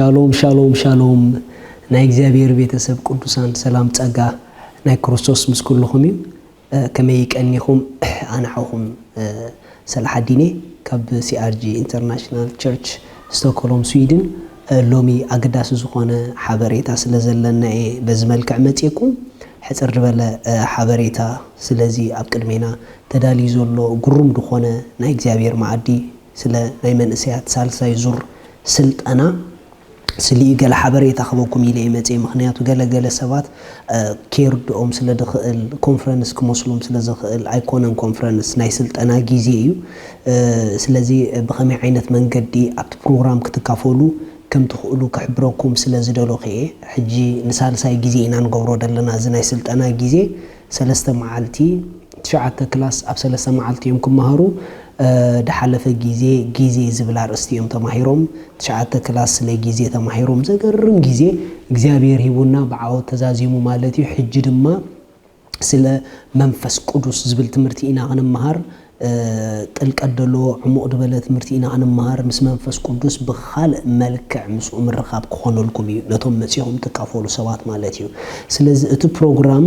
ሻሎም ሻሎም ሻሎም፣ ናይ እግዚኣብሔር ቤተሰብ ቅዱሳን፣ ሰላም ጸጋ ናይ ክርስቶስ ምስ ኩልኹም እዩ። ከመይ ቀኒኹም? ኣነ ሓውኹም ሰላሓዲን እየ ካብ ሲኣርጂ ኢንተርናሽናል ቸርች ስቶክሆልም ስዊድን። ሎሚ ኣገዳሲ ዝኾነ ሓበሬታ ስለ ዘለና እየ በዚ መልክዕ መጺኤኩም። ሕጽር ዝበለ ሓበሬታ ስለዚ ኣብ ቅድሜና ተዳልዩ ዘሎ ግሩም ዝኾነ ናይ እግዚኣብሔር መኣዲ ስለ ናይ መንእሰያት ሳልሳይ ዙር ስልጠና ስሊኡ ገለ ሓበሬታ ክበኩም ኢለ እየ መፅየ። ምክንያቱ ገለገለ ሰባት ኬርድኦም ስለ ድኽእል ኮንፈረንስ ክመስሎም ስለ ዝኽእል ኣይኮነን። ኮንፈረንስ ናይ ስልጠና ግዜ እዩ። ስለዚ ብኸመይ ዓይነት መንገዲ ኣብቲ ፕሮግራም ክትካፈሉ ከም ትኽእሉ ክሕብረኩም ስለ ዝደለኹ እየ። ሕጂ ንሳልሳይ ግዜ ኢና ንገብሮ ዘለና እዚ ናይ ስልጠና ግዜ። ሰለስተ መዓልቲ ትሽዓተ ክላስ ኣብ ሰለስተ መዓልቲ እዮም ክመሃሩ። ድሓለፈ ግዜ ግዜ ዝብል ኣርእስቲ እዮም ተማሂሮም። ትሽዓተ ክላስ ስለ ግዜ ተማሂሮም። ዘገርም ግዜ እግዚኣብሔር ሂቡና ብዓወት ተዛዚሙ ማለት እዩ። ሕጂ ድማ ስለ መንፈስ ቅዱስ ዝብል ትምህርቲ ኢና ክንመሃር። ጥልቀት ዘለዎ ዕሙቕ ዝበለ ትምህርቲ ኢና ክንመሃር። ምስ መንፈስ ቅዱስ ብኻልእ መልክዕ ምስኡ ምርኻብ ክኾነልኩም እዩ፣ ነቶም መጺኹም ትካፈሉ ሰባት ማለት እዩ። ስለዚ እቲ ፕሮግራም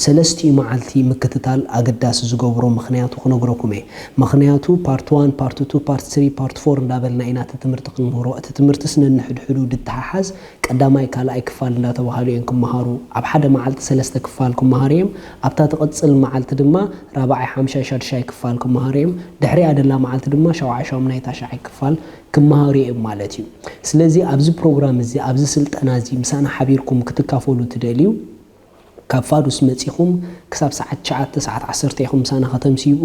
ሰለስቲኡ መዓልቲ ምክትታል ኣገዳሲ ዝገብሮ ምኽንያቱ ክነግረኩም እየ። ምኽንያቱ ፓርት ዋን፣ ፓርት ቱ፣ ፓርት ስሪ፣ ፓርት ፎር እንዳበልና ኢና እቲ ትምህርቲ ክንምህሮ። እቲ ትምህርትስ ነንሕድሕዱ ድተሓሓዝ ቀዳማይ ካልኣይ ክፋል እንዳተባሃሉ እዮም ክመሃሩ። ኣብ ሓደ መዓልቲ ሰለስተ ክፋል ክመሃሩ እዮም። ኣብታ ትቕጽል መዓልቲ ድማ ራብዓይ ሓምሻይ ሻድሻይ ክፋል ክመሃሩ እዮም። ድሕሪኣ ደላ መዓልቲ ድማ ሻውዓይ ሻሙናይ ታሽዓይ ክፋል ክመሃሩ እዮም ማለት እዩ። ስለዚ ኣብዚ ፕሮግራም እዚ ኣብዚ ስልጠና እዚ ምሳና ሓቢርኩም ክትካፈሉ ትደልዩ ካብ ፋዱስ መጺኹም ክሳብ ሰዓት ትሽዓተ ሰዓት ዓሰርተ ኢኹም ምሳና ከተምስይኡ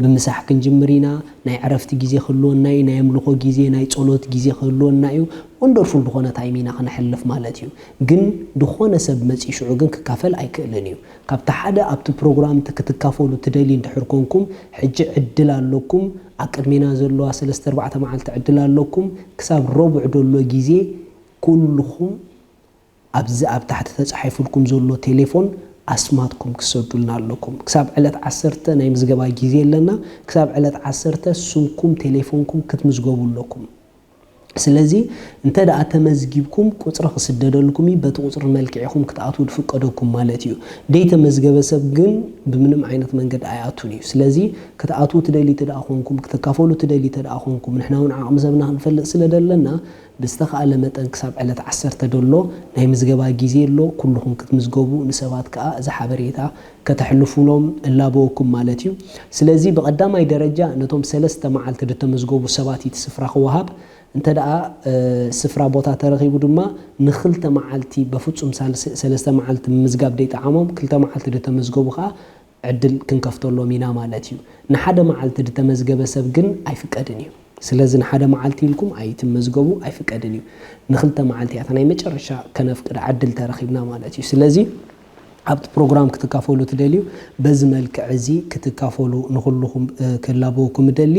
ብምሳሕ ክንጅምር ኢና። ናይ ዕረፍቲ ግዜ ክህልወና እዩ። ናይ ኣምልኾ ግዜ ናይ ጸሎት ግዜ ክህልወና እዩ። ወንደርፉል ዝኾነ ታይም ኢና ክነሕልፍ ማለት እዩ። ግን ዝኾነ ሰብ መጺኡ ሽዑ ግን ክካፈል ኣይክእልን እዩ። ካብቲ ሓደ ኣብቲ ፕሮግራም ክትካፈሉ ትደልዩ እንድሕር ኮንኩም ሕጂ ዕድል ኣለኩም። ኣብ ቅድሜና ዘለዋ ሰለስተ ኣርባዕተ መዓልቲ ዕድል ኣለኩም። ክሳብ ረቡዕ ደሎ ግዜ ኩልኹም ኣብዚ ኣብ ታሕቲ ተጻሒፉልኩም ዘሎ ቴሌፎን ኣስማትኩም ክትሰዱልና ኣለኩም። ክሳብ ዕለት ዓሰርተ ናይ ምዝገባ ግዜ ኣለና። ክሳብ ዕለት ዓሰርተ ስምኩም ቴሌፎንኩም ክትምዝገቡ ኣለኩም። ስለዚ እንተ ደኣ ተመዝጊብኩም ቁጽሪ ክስደደልኩም እዩ። በቲ ቁጽሪ መልክዕ ኢኹም ክትኣትዉ ዝፍቀደኩም ማለት እዩ። ደይተመዝገበ ሰብ ግን ብምንም ዓይነት መንገዲ ኣይኣቱን እዩ። ስለዚ ክትኣትዉ ትደልዩ እንተ ደኣ ኮንኩም፣ ክትካፈሉ ትደልዩ እንተ ደኣ ኮንኩም፣ ንሕና እውን ዓቕሚ ሰብና ክንፈልጥ ስለ ደለና ብዝተኻእለ መጠን ክሳብ ዕለት ዓሰርተ ደሎ ናይ ምዝገባ ግዜ ኣሎ። ኩልኹም ክትምዝገቡ፣ ንሰባት ከኣ እዚ ሓበሬታ ከተሕልፉሎም እላበወኩም ማለት እዩ። ስለዚ ብቐዳማይ ደረጃ ነቶም ሰለስተ መዓልቲ ዝተመዝገቡ ሰባት እዩ እቲ ስፍራ ክወሃብ። እንተ ደኣ ስፍራ ቦታ ተረኺቡ ድማ ንኽልተ መዓልቲ በፍጹም ሳልስ-፣ ሰለስተ መዓልቲ ምምዝጋብ ደይጠዓሞም ክልተ መዓልቲ ዝተመዝገቡ ከኣ ዕድል ክንከፍተሎም ኢና ማለት እዩ። ንሓደ መዓልቲ ዝተመዝገበ ሰብ ግን ኣይፍቀድን እዩ። ስለዚ ንሓደ መዓልቲ ኢልኩም ኣይትመዝገቡ፣ ኣይፍቀድን እዩ። ንኽልተ መዓልቲ እያ እታ ናይ መጨረሻ ከነፍቅዳ ዕድል ተረኺብና ማለት እዩ። ስለዚ ኣብቲ ፕሮግራም ክትካፈሉ ትደልዩ በዚ መልክዕ እዚ ክትካፈሉ ንኹልኹም ክላበወኩም እደሊ።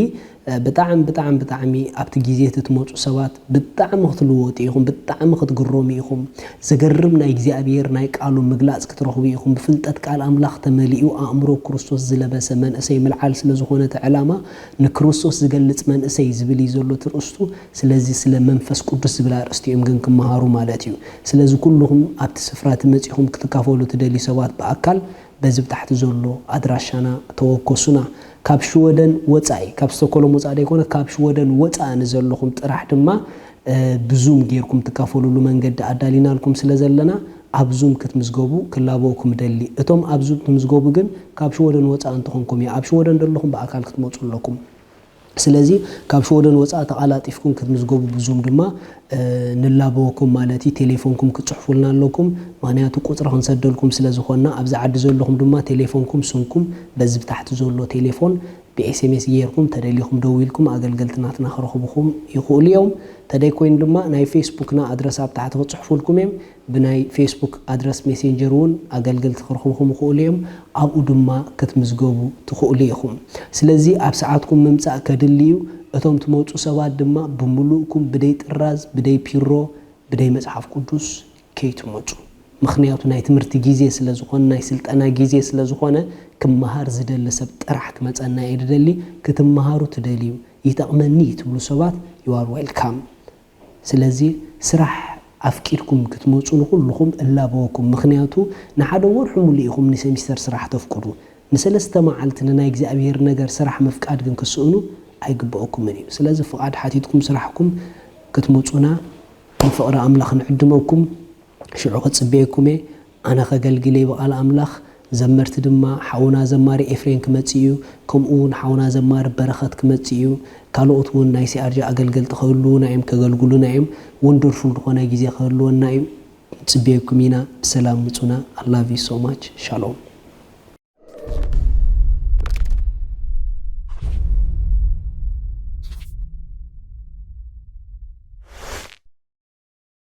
ብጣዕሚ ብጣዕሚ ብጣዕሚ ኣብቲ ግዜ እቲ ትመፁ ሰባት ብጣዕሚ ክትልወጡ ኢኹም፣ ብጣዕሚ ክትግረሙ ኢኹም። ዘገርም ናይ እግዚኣብሔር ናይ ቃሉ ምግላፅ ክትረኽቡ ኢኹም። ብፍልጠት ቃል ኣምላኽ ተመሊኡ ኣእምሮ ክርስቶስ ዝለበሰ መንእሰይ ምልዓል ስለ ዝኾነ እቲ ዕላማ ንክርስቶስ ዝገልፅ መንእሰይ ዝብል እዩ ዘሎ እቲ ርእስቱ። ስለዚ ስለ መንፈስ ቅዱስ ዝብል ኣርእስቲ እዮም ግን ክመሃሩ ማለት እዩ። ስለዚ ኩልኹም ኣብቲ ስፍራ እቲ መፂኹም ክትካፈሉ ትደልዩ ሰባት ብኣካል በዚ ብታሕቲ ዘሎ ኣድራሻና ተወከሱና። ካብ ሽወደን ወፃኢ፣ ካብ ስቶኮሎም ወፃኢ ዘይኮነ ካብ ሽወደን ወፃኢ ንዘለኹም ጥራሕ ድማ ብዙም ጌርኩም ትካፈሉሉ መንገዲ ኣዳሊናልኩም ስለ ዘለና ኣብ ዙም ክትምዝገቡ ክላበወኩም ደሊ። እቶም ኣብ ዙም ትምዝገቡ ግን ካብ ሽወደን ወፃኢ እንተኾንኩም እዩ። ኣብ ሽወደን ዘለኹም ብኣካል ክትመፁ ኣለኩም። ስለዚ ካብ ሽወደን ወፃኢ ተቓላጢፍኩም ክትምዝገቡ ብዙም ድማ ንላበወኩም ማለት እዩ። ቴሌፎንኩም ክትፅሕፉልና ኣለኩም። ምክንያቱ ቁፅሪ ክንሰደልኩም ስለ ዝኾንና ኣብዚ ዓዲ ዘለኹም ድማ ቴሌፎንኩም ስምኩም በዚ ብታሕቲ ዘሎ ቴሌፎን ብኤስኤምኤስ ጌርኩም ተደሊኹም ደዊልኩም ኣገልገልቲ ናትና ክረኽብኹም ይኽእሉ እዮም። ተደይ ኮይኑ ድማ ናይ ፌስቡክና ኣድረስ ኣብ ታሕቲ ክፅሕፉልኩም እዮም። ብናይ ፌስቡክ ኣድረስ ሜሴንጀር እውን ኣገልገልቲ ክረኽብኹም ይኽእሉ እዮም። ኣብኡ ድማ ክትምዝገቡ ትኽእሉ ኢኹም። ስለዚ ኣብ ሰዓትኩም ምምፃእ ከድሊ እዩ። እቶም ትመፁ ሰባት ድማ ብምሉእኩም ብደይ ጥራዝ፣ ብደይ ፒሮ፣ ብደይ መፅሓፍ ቅዱስ ከይትመፁ። ምኽንያቱ ናይ ትምህርቲ ግዜ ስለ ዝኾነ፣ ናይ ስልጠና ግዜ ስለ ዝኾነ ክመሃር ዝደሊ ሰብ ጥራሕ ክመፀና እየ ዝደሊ። ክትመሃሩ ትደልዩ፣ ይጠቕመኒ ትብሉ ሰባት you are welcome። ስለዚ ስራሕ ኣፍቂድኩም ክትመፁ ንኩልኹም እላበወኩም። ምክንያቱ ንሓደ ወርሑ ሙሉእ ኢኹም ንሰሚስተር ስራሕ ተፍቅዱ። ንሰለስተ መዓልቲ ንናይ እግዚኣብሔር ነገር ስራሕ ምፍቃድ ግን ክስእኑ ኣይግብኦኩምን እዩ። ስለዚ ፍቓድ ሓቲትኩም ስራሕኩም ክትመፁና ብፍቕሪ ኣምላኽ ንዕድመኩም። ሽዑ ክጽበየኩም እየ። ኣነ ከገልግል እየ ብቓል ኣምላኽ። ዘመርቲ ድማ ሓውና ዘማሪ ኤፍሬም ክመጽእ እዩ። ከምኡ እውን ሓውና ዘማሪ በረኸት ክመጽእ እዩ። ካልኦት እውን ናይ ሲኣርጂ ኣገልገልቲ ክህልዉና እዮም፣ ከገልግሉና እዮም። ወንደርፉል ዝኾነ ግዜ ክህልወና እዩ። ንጽበየኩም ኢና። ብሰላም ምጹና። I love you so much. ሻሎም።